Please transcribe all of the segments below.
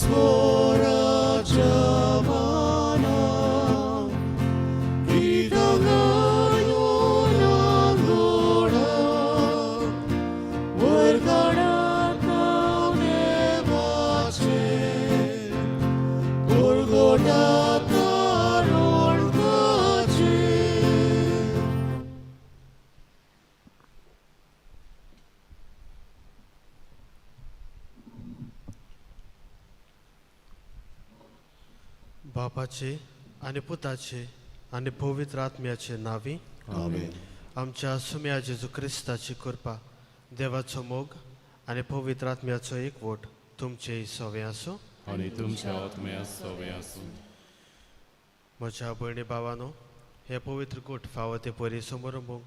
स्वराच्या मानाक गितां गायोन आंगोळा वरगणात नांव देवाचें परगटात तारण ताचें. बापाचे आनी पुताचे आनी पवित्र आत्म्याचे नांवी. आमेन. आमच्या सुम्या जेजू क्रिस्ताची कृपा, देवाचो मोग आनी पवित्र आत्म्याचो एकवट तुमचे सवे आसूं. आनी तुमच्या आत्म्या सवे आसूं. म्हज्या भयणी भावानो, हे पवित्र गोट फावो ते परी समरंभूंक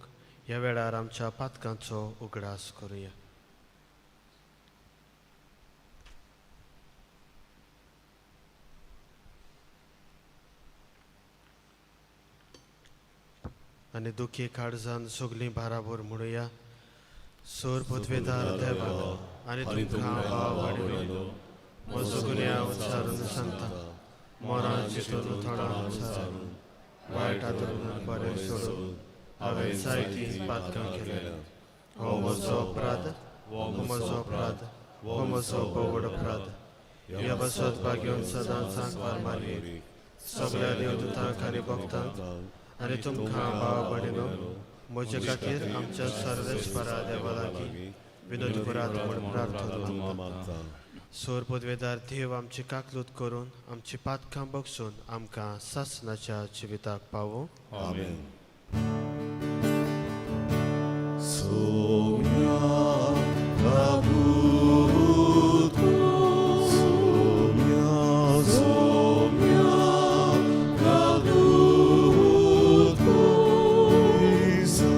ह्या वेळार आमच्या पातकांचो उगडास करुया. आनी दुखी काळजान सगलीं बाराबर म्हणुया, सोर पदवेदार देवाक आनी तुमकां भाव भयणीनो, म्हजो गुन्यांव उच्चारून सांगता. मोरां चिंतून, थोडां उच्चारून, वायट आदरून, बरें सोडून हांवें जायतीं पातकां केल्या. हो म्हजो अपराध, हो म्हजो अपराध, हो म्हजो भोवड अपराध. ह्या बसत भाग्योन सदांच आंकवार मारये, सगळ्या देवदूतांक आनी भक्तांक आनी तुमकां भाव भयणीनो, म्हजे खातीर आमच्या सर्वेस्परा देवा लागीं विनोद करात म्हूण प्रार्थना मागता. सोर पदवेदार देव आमची काकलूत करून आमची पातकां बगसून आमकां सासनाच्या जिविताक पावोवं. आमेन. सोम्या काबूत, सोम्या, सोम्या काबूत, मिसा,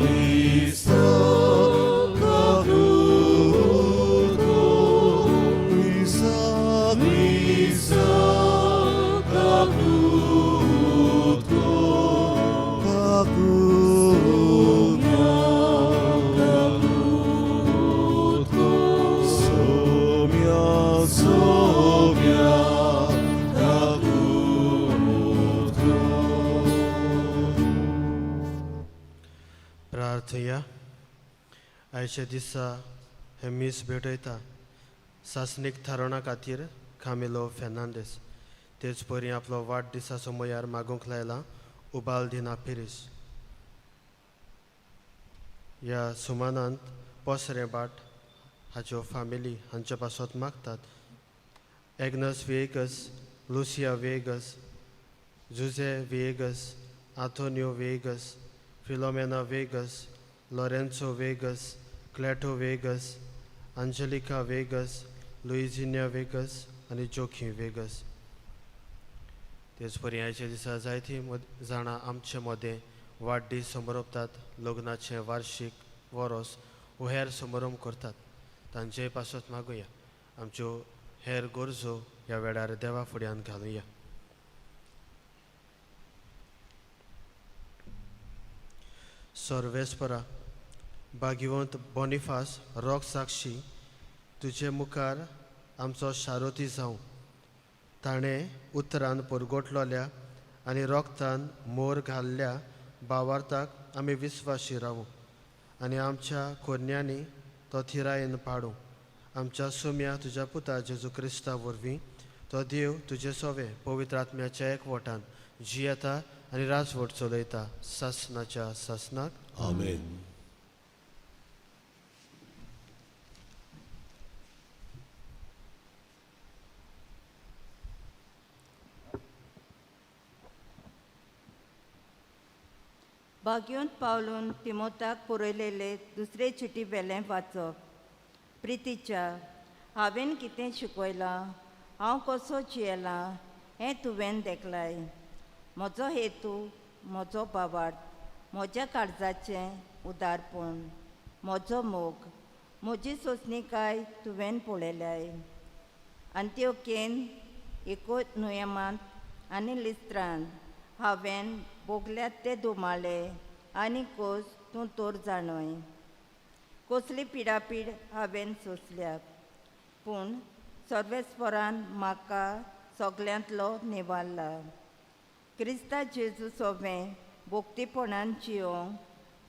मिसा काबूत, मिसा, मिसा काबूत, सोम्या, सोम्या काबूत. प्रार्थया. आयच्या दिसा हें मीस भेटयता सासणीक थारोवणा खातीर कामिलो फेर्नांदीस, तेच परी आपलो वाडदिसाचो मोयार मागूंक लायला उबाल दिना पिरीस. ह्या सुमानांत पोसरें बाट हाच्यो फामिली हांचे पासत मागतात Agnes Vegas, Lucia Vegas, Jose Vegas, Antonio Vegas, Filomena Vegas, Lourenco Vegas, Cleto Vegas, Angelica Vegas, लुइजिनिया वेगस आनी जोखी वेगस. तेच परी आयच्या दिसा जायतीं जाणां आमचे मदें वाडदीस समरोपतात, लग्नाचें वार्शीक वरोस वो हेर समारंभ करतात. तांचेय पासत मागुया. आमच्यो हेर गरजो ह्या वेळार देवा फुड्यान घालुया. सर्वेस्परा, भाग्यवंत बोनिफास रोग साक्षी तुजे मुखार आमचो शारोती जावं. ताणें उतरान परगटलोल्या आनी रोगतान मोर घाल्ल्या भावार्थाक आमी विस्वाशी रावूं आनी आमच्या कोरन्यांनी तो थिरायेन पाडूं. आमच्या सुम्या तुज्या पुता जेजू क्रिस्ता वरवीं, तो देव तुजे सोवे पवित्र आत्म्याच्या एकवटान जियेता आनी राजवट चलयता सासनाच्या सासनाक. आमेन. भाग्योंत पावलून तिमोताक पुरयलेले दुसरे चिटी वेलें वाचप. प्रितीच्या, हांवें कितें शिकयलां, हांव कसो जियेलां हें तुवें देखलाय. म्हजो हेतू, म्हजो भावार्थ, म्हज्या काळजाचें उदारपण, म्हजो मोग, म्हजी सोंसणीकाय तुवें पळयल्याय. अंत्योकेन, इकोनुयमांत आनी लिस्त्रान हांवें भोगल्यात ते दुमाळे आनी कोस तूं तर जाणय. कसली पिडापीड हांवें सोंसल्या, पूण सर्वेस्परान म्हाका सगल्यांतलो निवारला. क्रिस्ता जेजू सोबें भोक्तीपणान जियोंक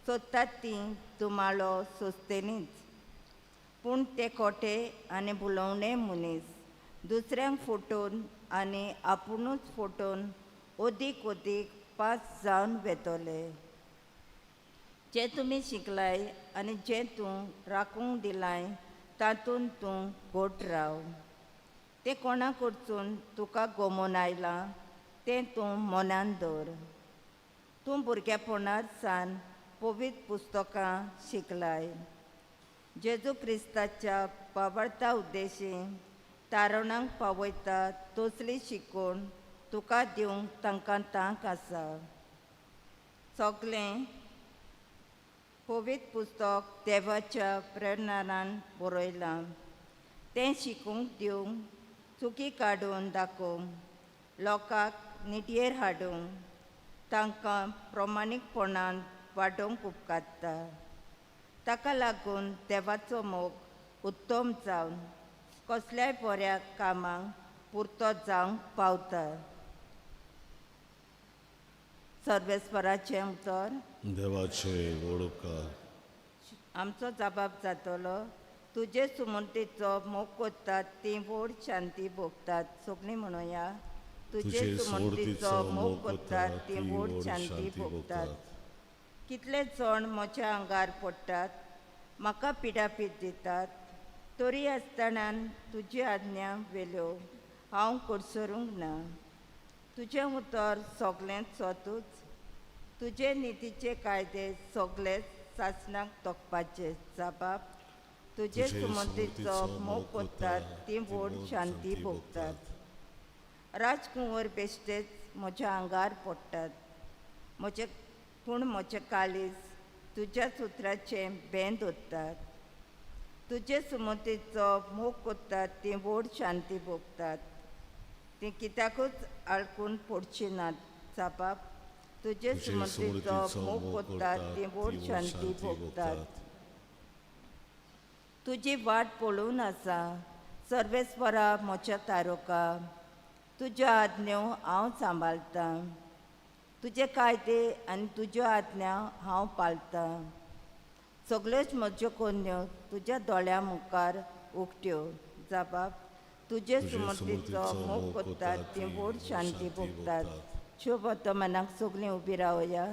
सोदतात ती तुमालो सोंसतलींच. पूण ते खोटे आनी भुलोवणे मनीस दुसऱ्यांक फटोवन आनी आपुणूच फटोवन अदीक अदीक पास जावन वेतले. जें तुमी शिकलाय आनी जें तूं राखूंक दिलाय तातूंत तूं घट राव. तें कोणा कडसून तुका गोमोन आयलां तें तूं मनान दवर. तूं भुरगेपणार सान पवित्र पुस्तकां शिकलाय. जेजू क्रिस्ताच्या पावळता उद्देशी तारणांक पावयता तसली शिकोवन तुका दिवंक तांकां तांक आसा. सगळें पवित्र पुस्तक देवाच्या प्रेरणान बरयलां. तें शिकूंक दिवंक, चुकी काडून दाखोवंक, लोकांक निटयेर हाडूंक, तांकां प्रमाणीकपणान वाडोवंक उपकारता. ताका लागून देवाचो मोग उत्तम जावन कसल्याय बऱ्या कामांक पुरतो जावंक पावता. सर्वेस्पराचें उतर. देवाचे व्हड उपकार. आमचो जबाब जातलो. तुजे सुमंतीचो मोग करतात ती व्हड शांती भोगतात. सगळीं म्हणुया. तुजे सुमंतीचो मोग करतात ती व्हड शांती भोगतात. कितले जण म्हज्या आंगार पडटात, म्हाका पिडापीड दितात, तरी आसतना तुजी आज्ञा वेल्यो हांव कडसरूंक ना. तुजें उतर सगळेंच सतूच. तुजे नितीचे कायदे सगळे सासणाक तोखपाचे. जबाब. तुजे सुमंतीचो मोग करतात ती व्हड शांती भोगतात. राजकुंवर बेश्टेच म्हज्या आंगार पडटात, म्हजें पूण म्हजें काळीज तुज्या सुत्राचें बेंद उरतात. तुजे सुमतीचो मोग करतात ती व्हड शांती भोगतात. ती कित्याकूच आडकून पडची नात. जबाब. तुजे सुमतीचो मोग करतात ती व्हड शांती भोगतात. तुजी वाट पळोवन आसा सर्वेस्परा म्हज्या तारोका. तुज्यो आज्ञो हांव सांबाळटां. तुजे कायदे आनी तुज्यो आज्ञा हांव पाळटां. सगळ्योच म्हज्यो कोन्यो तुज्या दोळ्यां मुखार उकट्यो. जबाब. तुजे सुमतीचो मोग करतात ती व्हड शांती भोगतात. शुभ वर्तमानाक सगळीं उबी रावया.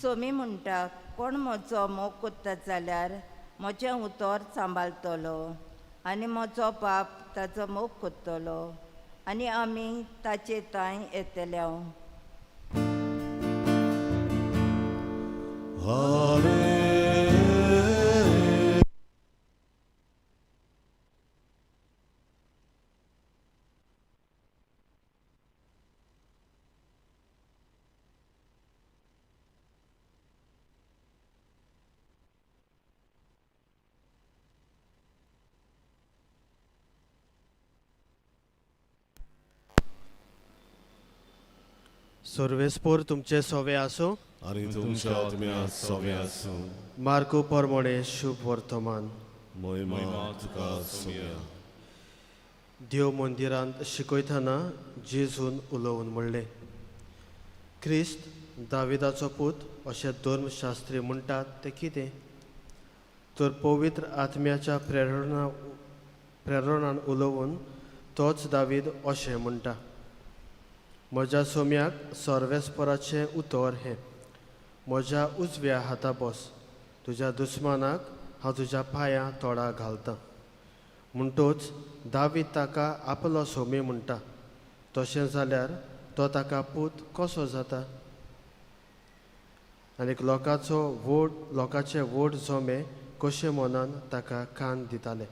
सोमी म्हणटा, कोण म्हजो मोग करता जाल्यार म्हजें उतर सांबाळटलो आनी म्हजो बाप ताचो मोग करतलो आनी आमी ताचे तांय येतले. सर्वेस्पोर तुमचे सोवे आसूं आनी तुमच्या आत्म्या सोवे आसूं. मार्को परमणे शुभ वर्तमान. महिमा तुका सोम्या. देव मंदिरांत शिकयतना जेजून उलोवन म्हणलें, क्रिस्त दाविदाचो पूत अशें धर्मशास्त्री म्हणटात तें कितें? तर पवित्र आत्म्याच्या प्रेरणान उलोवन तोच दावीद अशें म्हणटा, म्हज्या सोम्याक सर्वेस्पराचें उतर हें, म्हज्या उजव्या हाता बस, तुज्या दुस्मानाक हांव तुज्या पांयां तोडा घालतां. म्हणटोच दावीद ताका आपलो सोमी म्हणटा, तशें जाल्यार तो ताका पूत कसो जाता? आनीक लोकांचे व्हड जमे कशे मनान ताका कान दिताले.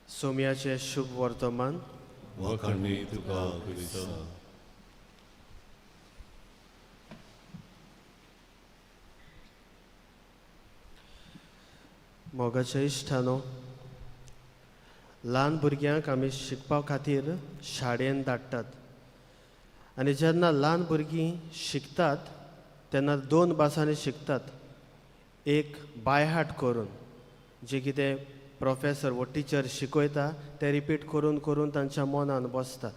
सोम्याचें शुभ वर्तमान. वाखाणणी तुका क्रिस्ता. मोगाच्या इश्टानो, ल्हान भुरग्यांक आमी शिकपा खातीर शाळेन धाडटात आनी जेन्ना ल्हान भुरगीं शिकतात तेन्ना दोन भासांनी शिकतात. एक बायहार्ट करून जे कितें प्रोफेसर वो टिचर शिकयता तें रिपीट करून करून तांच्या मनान बसता,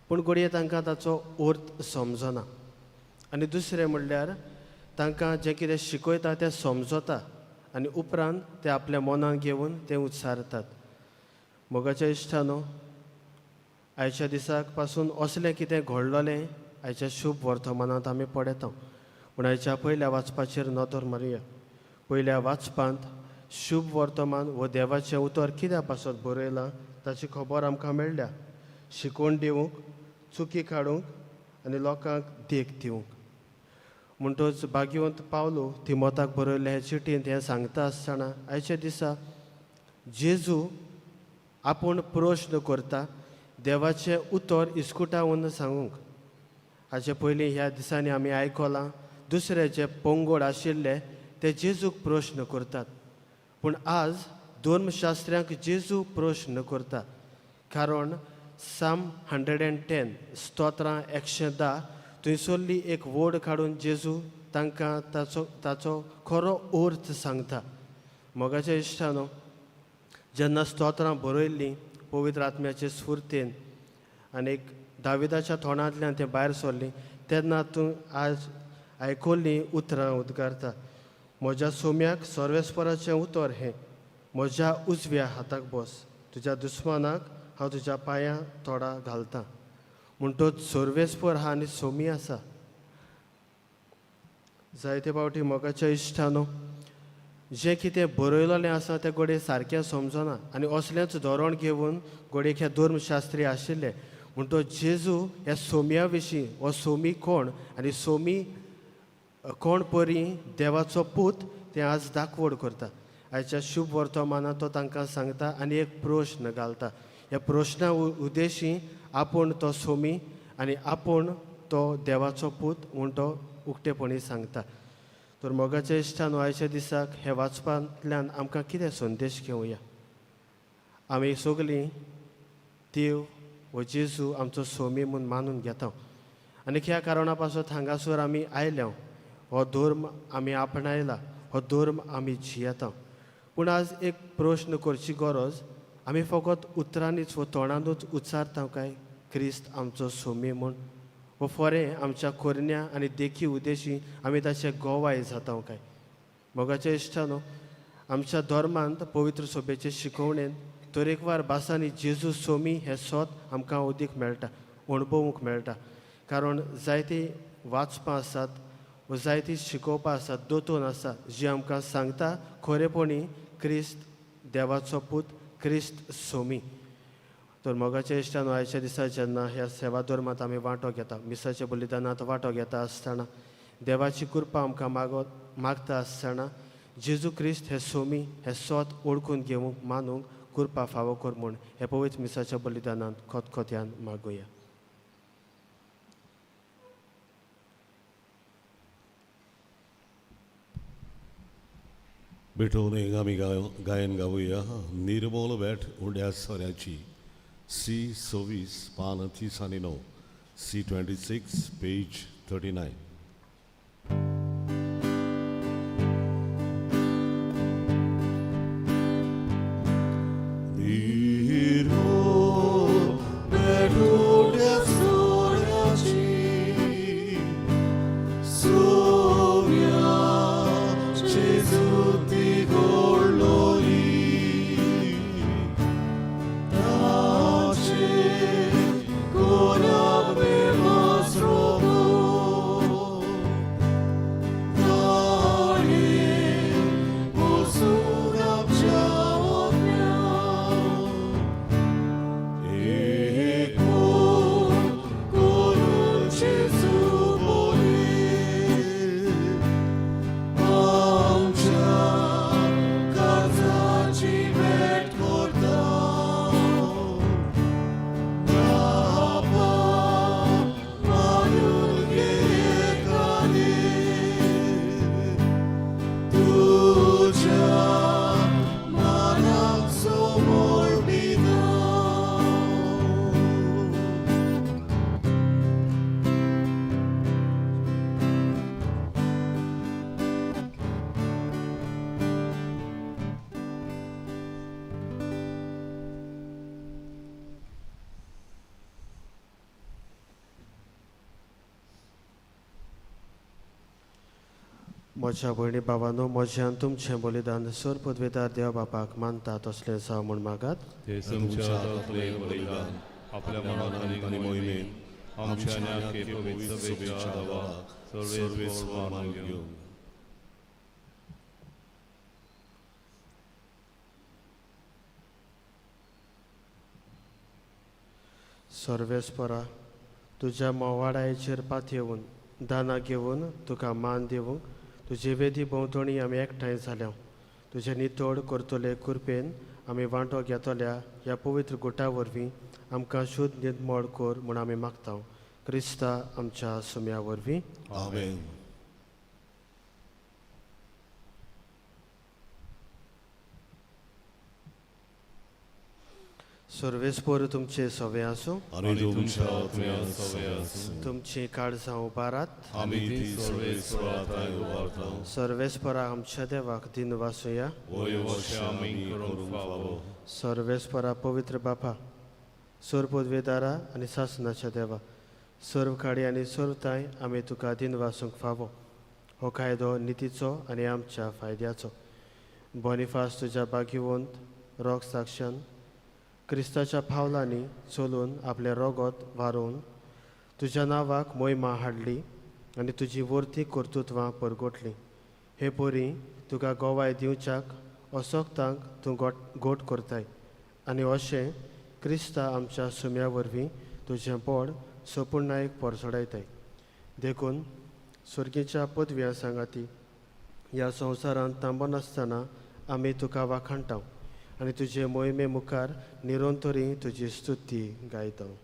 पूण घडये तांकां ताचो अर्थ समजना. आनी दुसरें म्हणल्यार तांकां जें कितें शिकयता तें समजता आनी उपरांत ते आपल्या मनान घेवन तें उच्चारतात. मोगाच्या इश्टानो, आयच्या दिसाक पासून असलें कितें घडलेलें आयच्या शुभ वर्तमानांत आमी पळयता. पूण आयच्या पयल्या वाचपाचेर नदर मारुया. पयल्या वाचपांत शुभ वर्तमान वो देवाचें उतर कित्या पासत बरयलां ताची खबर आमकां मेळ्ळ्या. शिकोवन दिवंक, चुकी काडूंक आनी लोकांक देख दिवंक. म्हणटच भाग्यवंत पावलो तिमोताक बरयल्ले हे चिटींत हें सांगता आसतना आयच्या दिसा जेजू आपूण प्रश्न करता देवाचें उतर इस्कुटावन सांगूंक. हाचे पयलीं ह्या दिसांनी आमी आयकलां दुसरे जे पंगड आशिल्ले ते जेजूक प्रश्न करतात, पूण आज धर्मशास्त्र्यांक जेजू प्रश्न करता. कारण साम 110 स्तोत्रां 110 थंयसरली एक वड काडून जेजू तांकां ताचो ताचो खरो अर्थ सांगता. मोगाच्या इश्टानो, जेन्ना स्तोत्रां बरयल्लीं पवित्र आत्म्याचे स्फुर्तेन आनी दाविदाच्या तोंडांतल्यान तें भायर सरलीं तेन्ना तूं आज आयकल्लीं उतरां उद्गारता, म्हज्या सोम्याक सर्वेस्पराचें उतर हें, म्हज्या उजव्या हाताक बस, तुज्या दुस्मानाक हांव तुज्या पांयां तोडा घालतां. म्हणटच सर्वेस्पर हा आनी सोमी आसा. जायते फावटी मोगाच्या इश्टानो, जें कितें बरयलेलें आसा तें घडये सारकें समजना आनी असलेंच धोरण घेवन घडये हे धर्मशास्त्री आशिल्ले. म्हणटच जेजू ह्या सोम्या विशीं, हो सोमी कोण आनी सोमी कोण परी देवाचो पूत तें आज दाखवड करता. आयच्या शुभ वर्तमानांत तो तांकां सांगता आनी एक प्रश्न घालता. ह्या प्रश्ना उद्देशी आपूण तो सोमी आनी आपूण तो देवाचो पूत म्हूण तो उक्तेपणी सांगता. तर मोगाच्या इश्टान, आयच्या दिसाक हे वाचपांतल्यान आमकां कितें संदेश घेवया? आमी सगळीं देव वो जेजू आमचो सोमी म्हूण मानून घेता आनी ह्या कारणा पासत हांगासर आमी आयल्या, हो धर्म आमी आपणायला, हो धर्म आमी जियेता. पूण आज एक प्रश्न करची गरज, आमी फकत उतरांनीच वो तोंडानूच उच्चारता काय क्रिस्त आमचो सोमी म्हूण, वो फोरें आमच्या कोरण्या आनी देखी उद्देशी आमी ताचे गोवाय जाता काय? मोगाच्या इश्टानो, आमच्या धर्मांत पवित्र सभेचे शिकवणेन तरेकवार भासांनी जेजू सोमी हें सोत आमकां उदीक मेळटा, अणभवूंक मेळटा. कारण जायतीं वाचपां आसात व जायतीं शिकोवपां आसात, दोतोन आसा जी आमकां सांगता खरेपणी क्रिस्त देवाचो पूत, क्रिस्त सोमी. तर मोगाच्या इश्टान, आयच्या दिसा जेन्ना ह्या सेवा धर्मांत आमी वांटो घेता, मिसाच्या बलिदानांत वांटो घेता आसतना, देवाची कृपा आमकां मागता आसतना जेजू क्रिस्त हे सोमी हे सोत ओळखून घेवंक मानूंक कृपा फावो कर म्हूण हे पवित्र मिसाच्या बलिदानांत खोतखोत्यान मागुया. भेटून एक आमी गायन गावया निर्मोल भेट उड्या सोऱ्याची, सी 26 पान 30 आनी 9, सी 26 पेज 39. निर्मोल भेट उड्या सोऱ्याची, सोम्या जेजू ती गोडलोली, ताचे कोणाक बेवास रोगो, म्हज्या भयणी बाबांनो, म्हजें आनी तुमचें बलिदान सर पदवेदार देव बापाक मानता तसलें जावं म्हूण मागात. ते तुमच्या हातांतलें बलिदान आपल्या मनात आनी मोहिमेन आमच्या आनी आख्खे पवित्र सभेच्या देवाक सर्वेस्पर मानून घेवं. सर्वेस्परा, तुज्या मोवाडायचेर पातयेवन दानां घेवन तुका मान दिवंक तुजे वेदी भोंवतणी आमी एकठांय जाल्या. तुजें नितळ करतले कृपेन आमी वांटो घेतल्या ह्या पवित्र गुटा वरवीं आमकां शुद्ध निर्मळ कर म्हूण आमी मागता. क्रिस्ता आमच्या सुम्या वरवीं. आमेन. सर्वेस्पर तुमचे सवे आसूं. आनी तुमच्या आत्म्यात सवे आसूं. तुमची काळजां उबारात. आमी ती सर्वेस्परा थंय उबारता. सर्वेस्परा आमच्या देवाक दिन वासुया. वय अशें आमी करूंक फावो. सर्वेस्परा पवित्र बापा, सर्व पदवेदारा आनी सासनाच्या देवा, सर्व काडी आनी सर्व तांय आमी तुका दिन वासूंक फावो. हो कायदो नितीचो आनी आमच्या फायद्याचो. बोनिफास तुज्या बागिवंत रोग साक्षान क्रिस्ताच्या पावलांनी चलून आपलें रोगत वारोवन तुज्या नांवाक मोहिमा हाडली आनी तुजी वर्ती कर्तृत्वां परगटलीं. हे परी तुका गोवाय दिवच्याक असक्तांक तूं गोट करताय आनी अशें क्रिस्ता आमच्या सुम्या वरवीं तुजें पोड सोपुर्णायक परसडायताय. देखून सुर्गीच्या पदव्या सांगाती ह्या संवसारांत थांबनासतना आमी तुका वाखाणटा आनी तुजे मोहिमे मुखार निरंतरी तुजी स्तुती गायता.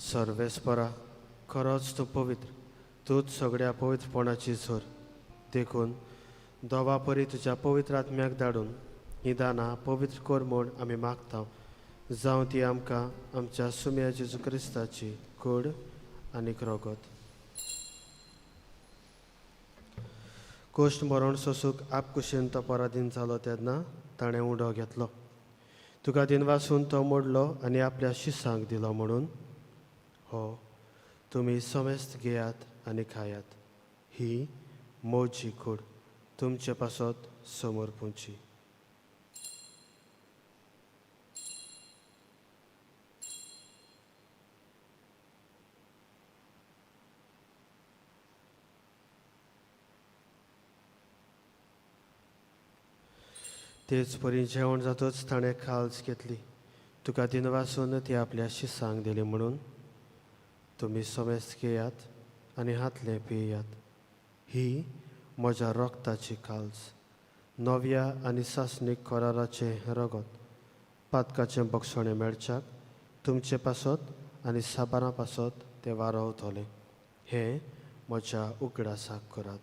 सर्वेस्परा, खरोच तूं पवित्र, तूंच सगळ्या पवित्रपणाची झर. देखून दोवा परी तुज्या पवित्र आत्म्याक धाडून हीं दानां पवित्र कर म्हूण आमी मागता. जावं ती आमकां आमच्या सुम्या जेजू क्रिस्ताची कूड आनी रगत. कोश्ट मरण सोसूक आपकुशेन तो पराधीन जालो तेन्ना ताणें उडो घेतलो. तुका दिनवासून तो मोडलो आनी आपल्या शिसांक दिलो म्हणून, हो तुमी समेस्त घेयात आनी खायात, ही मोजी कूड तुमचे पासत समर्पूंची. तेच परी जेवण जातच ताणें खाल्स घेतली, तुका दिनवासून ती आपल्या शिसांक दिली म्हणून, तुमी समेस्त घेयात आनी हातलें पियात, ही म्हज्या रगताची काल्स, नव्या आनी सासणीक कराराचें रगत, पातकाचें बक्षणें मेळच्याक तुमचे पासत आनी साबारां पासत तें वारोवतलें. हें म्हज्या उगडासाक करात.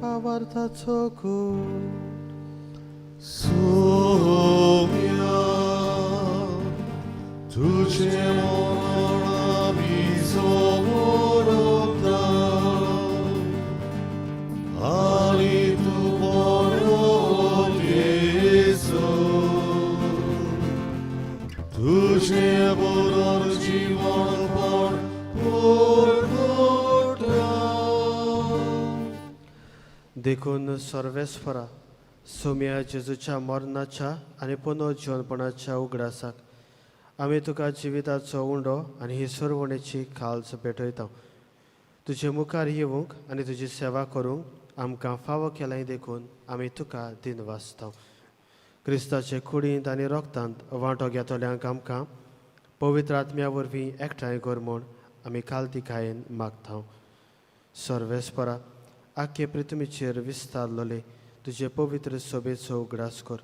भावार्थाचो गूट सोम्या तुझे मरण आमी समोरता आनी तूं बरो जेजू, तुझे पुनर्जीवनपण परगटा. देखून सर्वेस्परा, सोम्या जेजूच्या मरणाच्या आनी पुनर्जीवनपणाच्या उगडासाक आमी तुका जिविताचो उंडो आनी ही सरवणेची खालस भेटयता. तुजे मुखार येवंक आनी तुजी सेवा करूंक आमकां फावो केलाय देखून आमी तुका दिनवासता. क्रिस्ताचे कुडींत आनी रोगतांत वांटो घेतल्यांक आमकां पवित्र आत्म्या वरवीं एकठांय कर म्हूण आमी कालतिकायेन मागता. सर्वेस्परा आख्खे पृथ्वीचेर विस्तारलेले तुजे पवित्र सभेचो उगडास कर.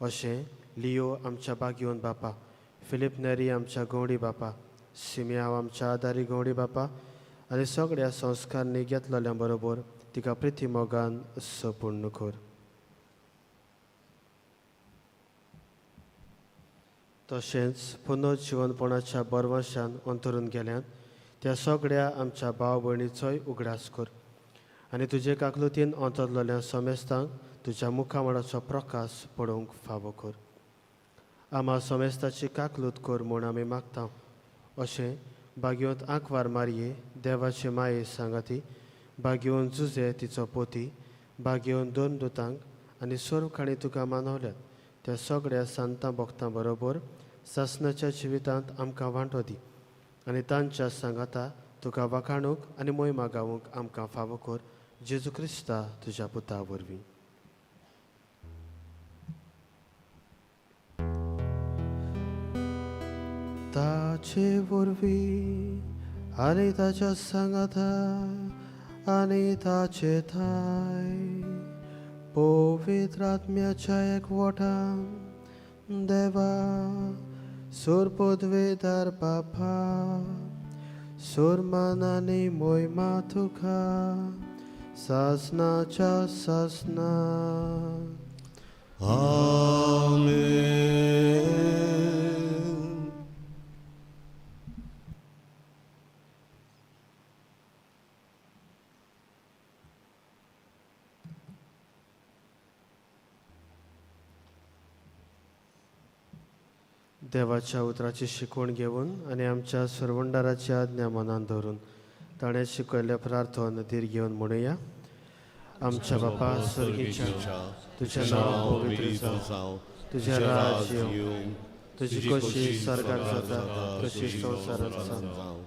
अशें लियो आमच्या बागयोन बापा, फिलीप नेरी आमच्या गवडी बापा, सिमियाव आमच्या आदारी गवडी बापा आनी सगळ्या संस्कारणी घेतलेल्या बरोबर तिका प्रिती मोगान सपूर्ण कर. तशेंच पुनर्जिवनपणाच्या बरवशान अंतरून गेल्यात त्या सगळ्या आमच्या भाव भयणीचोय उगडास कर आनी तुजे काकलुतीन अंतरलेल्या समेस्तांक तुज्या मुखामळाचो प्रकाश पळोवंक फावो कर. आमा समेस्ताची काकलूत कर म्हूण आमी मागता. अशें बागयोंत आंकवार मारये देवाचे माये सांगाती, बागयोन जुजे तिचो पोती, बागयोन दोन दुतांक आनी सर्व काणी तुका मानवल्यात त्या सगळ्या सांतां भक्तां बरोबर सासनाच्या जिवितांत आमकां वांटो दी आनी तांच्या सांगाता तुका वाखाणूंक आनी मोहिमा गावूंक आमकां फावो कर. जेजू क्रिस्ता तुज्या पुता वरवीं. ताचे वरवीं आनी ताच्या सांगाता आनी ताचे थाय पवित्र आत्म्याच्या एकवटान देवा सुरपदवेदार बापा सुरमान आनी मोहिमा तुका सासनाच्या सासना. आमेन. देवाच्या उतराची शिकवण घेवन आनी आमच्या सरवंडाराची आज्ञा मनान धरून ताणें शिकयल्ल्या प्रार्थना धीर घेवन म्हणुया. आमच्या बापा स्वर्गीच्या, तुजें नांव पवित्र जावं, तुजें राज्य येवं, तुजी कशी स्वर्गात जाता तशी संवसारांत जावं.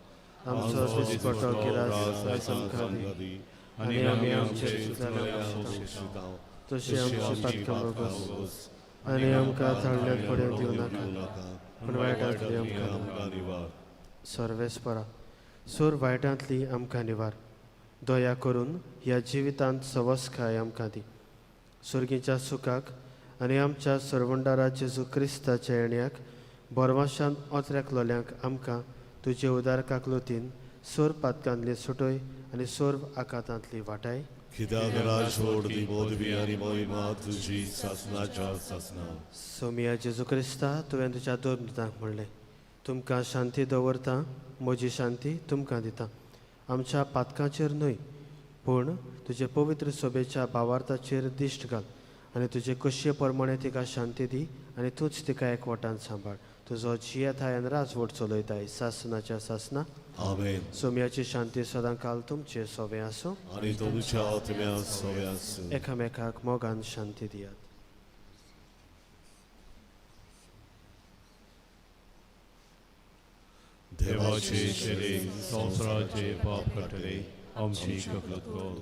आमचो दिसपटो गिरास आयज आमकां दी आनी आमी आमचे चुकल्यां शिकता तशी आमची पातकां भोगस आनी आमकां थाळण्यांत पडूंक दिवं नाका, पूण वायटांतली आमकां निवार. सर्वेस्परा सोर वायटांतली आमकां निवार. दया करून ह्या जिवितांत सवसकाय आमकां दी. सुर्गीच्या सुखाक आनी आमच्या सरवंडारा जेजू क्रिस्ताच्या येण्याक बरवाशान ओतऱ्याक आमकां तुजे उदार काकलुतीन सोर पातकांतली सुटय आनी सोर आकातांतली वाटाय. कित्याक राजवट दी पदवी आनी महिमा तुजी सासनाच्या सासना. सोमिया जेजू क्रिस्ता, तुवें तुज्या दोन दुतांक म्हणलें, तुमकां शांती दवरता, म्हजी शांती तुमकां दिता. आमच्या पातकांचेर न्हय पूण तुजे पवित्र सभेच्या भावार्थाचेर दिश्ट घाल आनी तुजे कशे प्रमाणे तिका शांती दी आनी तूंच तिका एकवटान सांबाळ. तुजो जियेताय आनी राजवट चलयताय सासनाच्या सासना. आमेन. सोम्याची शांती सदां काल तुमचे सोवे आसूं आनी तुमच्या आत्म्या सोवे आसूं. एकामेकाक मोगान शांती दियात. देवाचे शरीर संवसाराचे पाप काडटले आमची ककलत कर.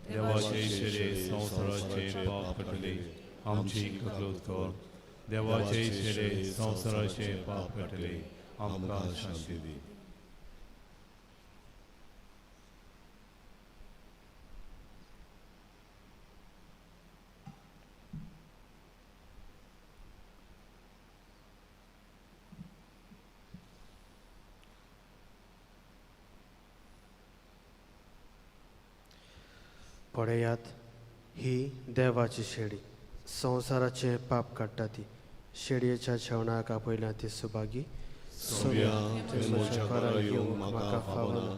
देवाचे शरीर संवसाराचे पाप काडटले आमची ककलत कर. देवाचे शरीर संवसाराचे पाप काडटले आमकां शांती दी. पळयात, ही देवाची शेळी संवसाराचें पाप काडटा ती. शेळयेच्या जेवणाक आपयल्या ती सुभागी. सोम्या, तुवें म्हज्या घरा येवंक म्हाका फावना,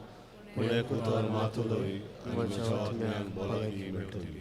पूण एक उतर मात उलय आनी म्हज्या आत्म्याक भलायकी मेळटली.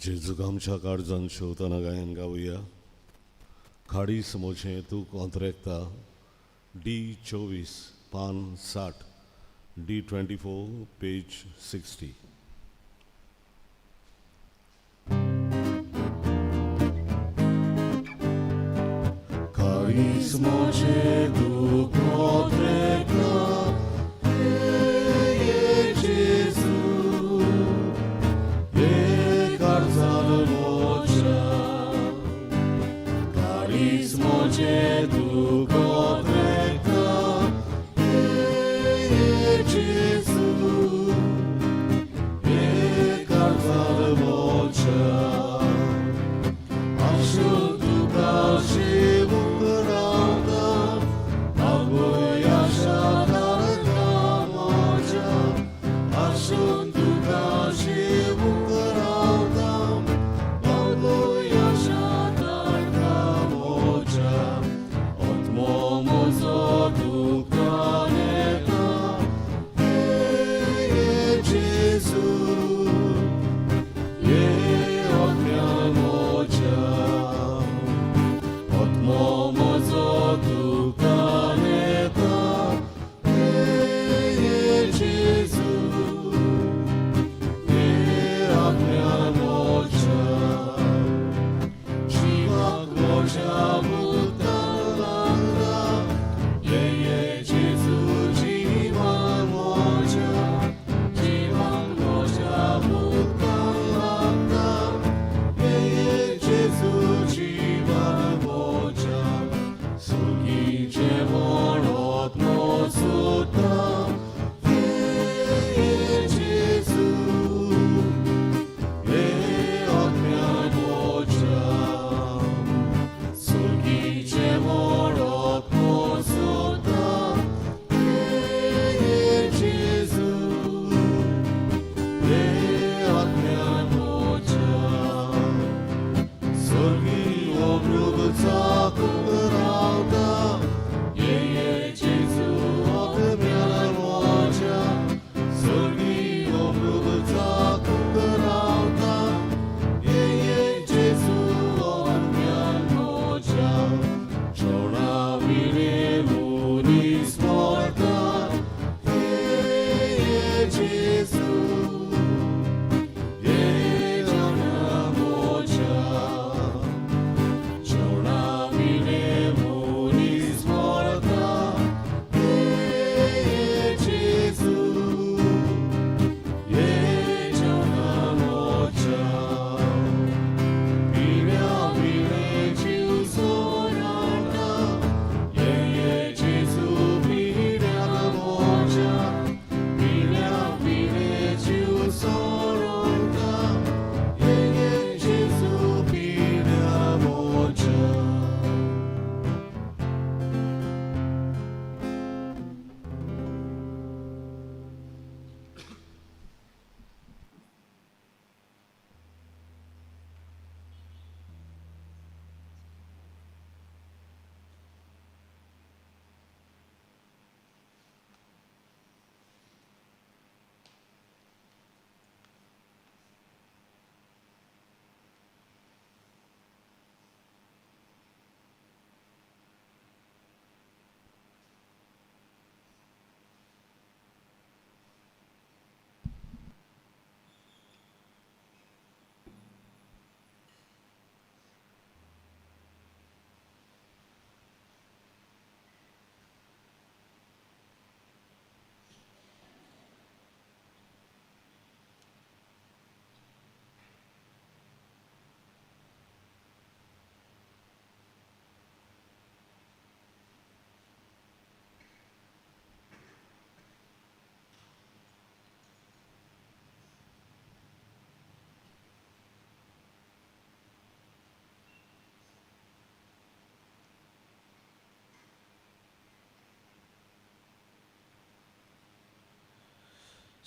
जेजूक आमच्या काळजान शेवतना गायन गावया. खाडीस म्हजें तूं कोंत्रेकता. डी 24 पान 60. डी 24 पेज 60. खाडीस म्हजें तूं कोंत्रेकता, जेजू,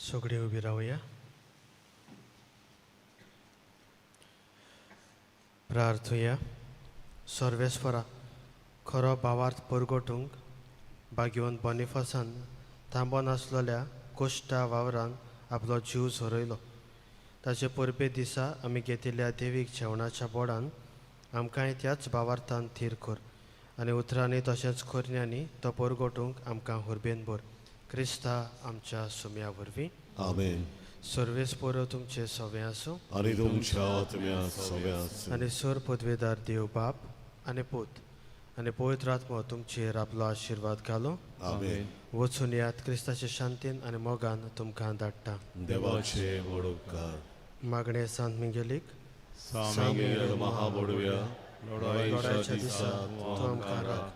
सगळी उबी रावया. प्रार्थुया. सर्वेस्वरा खरो भावार्थ परगटूंक भाग्यवंत बॉनिफासान थांबो नासलेल्या कोश्टा वावरान आपलो जीव झरयलो. ताचे परबे दिसा आमी घेतिल्ल्या देवीक जेवणाच्या बोडान आमकांय त्याच भावार्थान थीर कर आनी उतरांनी तशेंच करण्यांनी तो परगटूंक आमकां हुरबेन भर. क्रिस्ता आमच्या सुम्या वरवीं. आमेन. सर्वेस पोरो तुमचे सवे आसूं आनी तुमच्या आत्म्या सवे आसूं. आनी सर पदवेदार देव बाप आनी पूत आनी पवित्र आत्मो तुमचेर आपलो आशिर्वाद घालो. आमेन. वचून यात क्रिस्ताचे शांतीन आनी मोगान तुमकां धाडटा. देवाचे व्हड उपकार. मागणें सांत मिंगेलीक सामिगेल महाबोडव्या लढाईच्या दिसा तूं आमकां राख,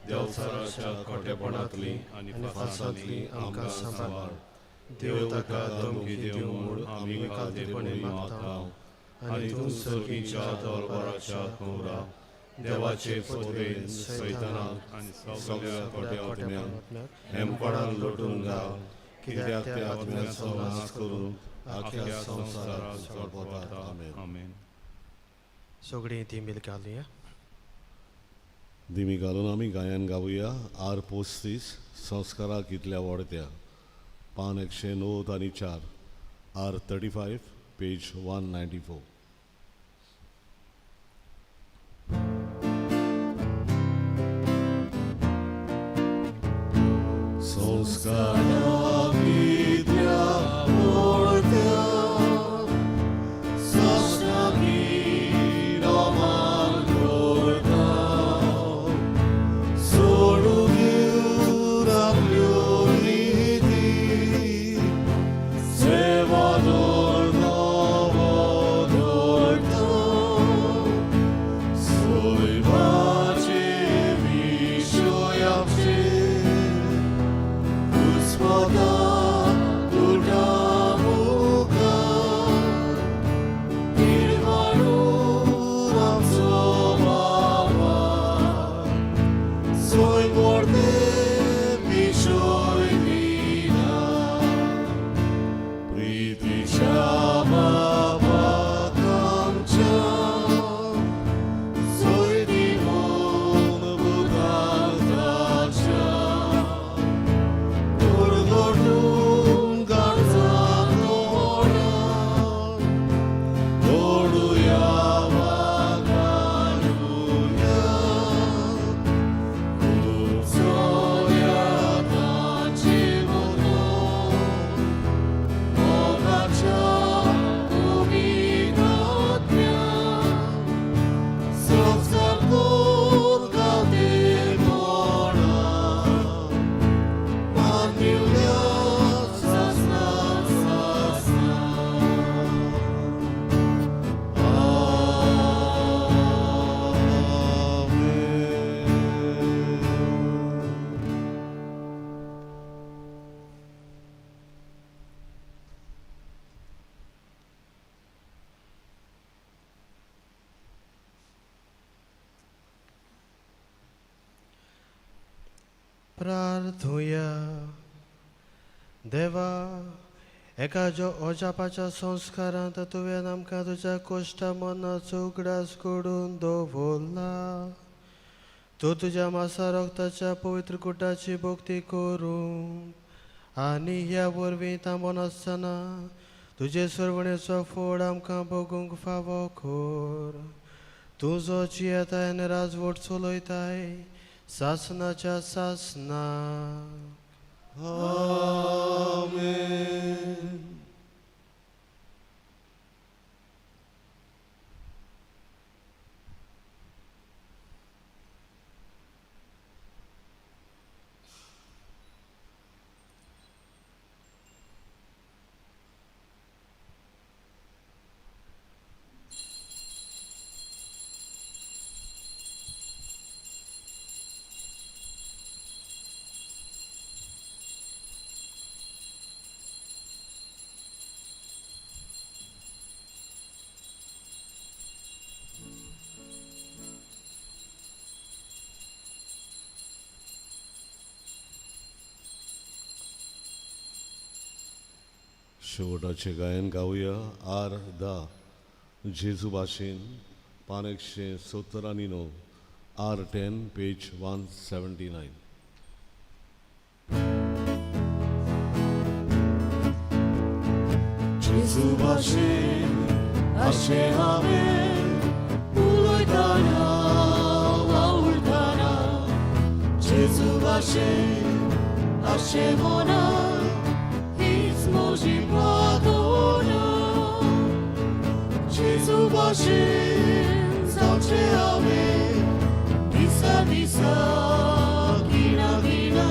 देवचाराच्या खोटेपणांतली आनी फासांतली आमकां सांबाळ. देव ताका धमकी दिवं म्हूण आमी खालतेपणी मागता आनी तूं सर्गीच्या दरबाराच्या कुंवरा देवाचे पदवेन सैतानाक आनी सगळ्या खोट्या आत्म्यांक हेमपणान लोटून घाल, कित्याक त्या आत्म्याचो नाश करून आख्या संवसाराक चडपतात. आमेन. आमेन. सगळीं ती मिल घालुया. दिमी घालून आमी गायन गावया. आर 35 संस्काराक इतल्या वडत्या, पान 194, आर 35 पेज 194. संस्काराक इतल्या वडत्या, सासणाकी रोमान करता, सोडून दिवन आपल्यो रिती, सेवा धर्म धरता, सोयवाचे विशयाचे घुस्पता तुटा मुखार, निर्वाणून आमचो बाबा, सोय मोडते विशय दिना, प्रितीच्या बाबाक आमच्या, सोय दिवन भुतांताच्या, उरगटून गाडचा तोडा, गोडुया वागालुया, उचोया ताचे मोनो, मोगाच्या उमेदात्म्या, संस्कार कोर गावते मोडा, मानविल्या सासना सासना. आमेन. प्रार्थुया. देवा, एका जो अजापाच्या संस्कारांत तुवें आमकां तुज्या कोश्टा मनाचो उगडास करून दवरला, तूं तुज्या मासा रक्ताच्या पवित्र कुटाची भक्ती करूंक आनी ह्या वरवीं थांबोन आसतना तुजे सरवणेचो फोड आमकां भोगूंक फावो कर. तूं जो जियेताय आनी राजवट चलयताय सासनाच्या सासनाक. आमेन. शेवटाचें गायन गावया. आर 10 जेजू भाशेन, पान 179, आर 10 पेज 179. जेजू भाशेन अशें हांवें उलयतना वावुरतना जेजू भाशेन अशें मनान हीच म्हजी प्रार्थना जेजू भाशेन जावचें हांवें दिसा दिसा खिणा खिणा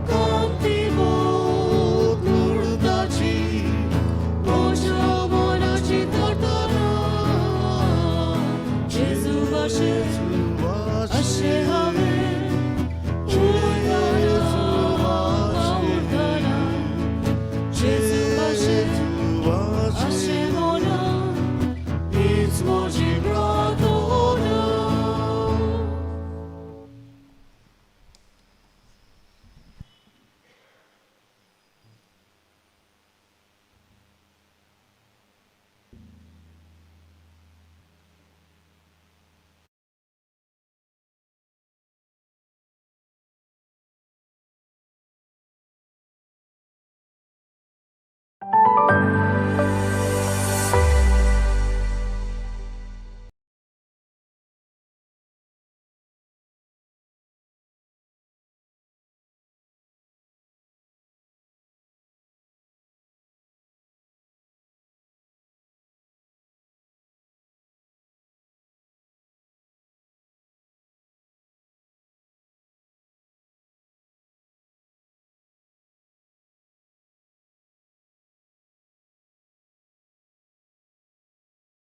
कांती मोग मुर्ताची म्हज्या मनाची तरतना जेजू भाशेन अशें हांवें उलयतना वावुरतना जेजू भाशेन अशें मनान हीच म्हजी प्रार्थना.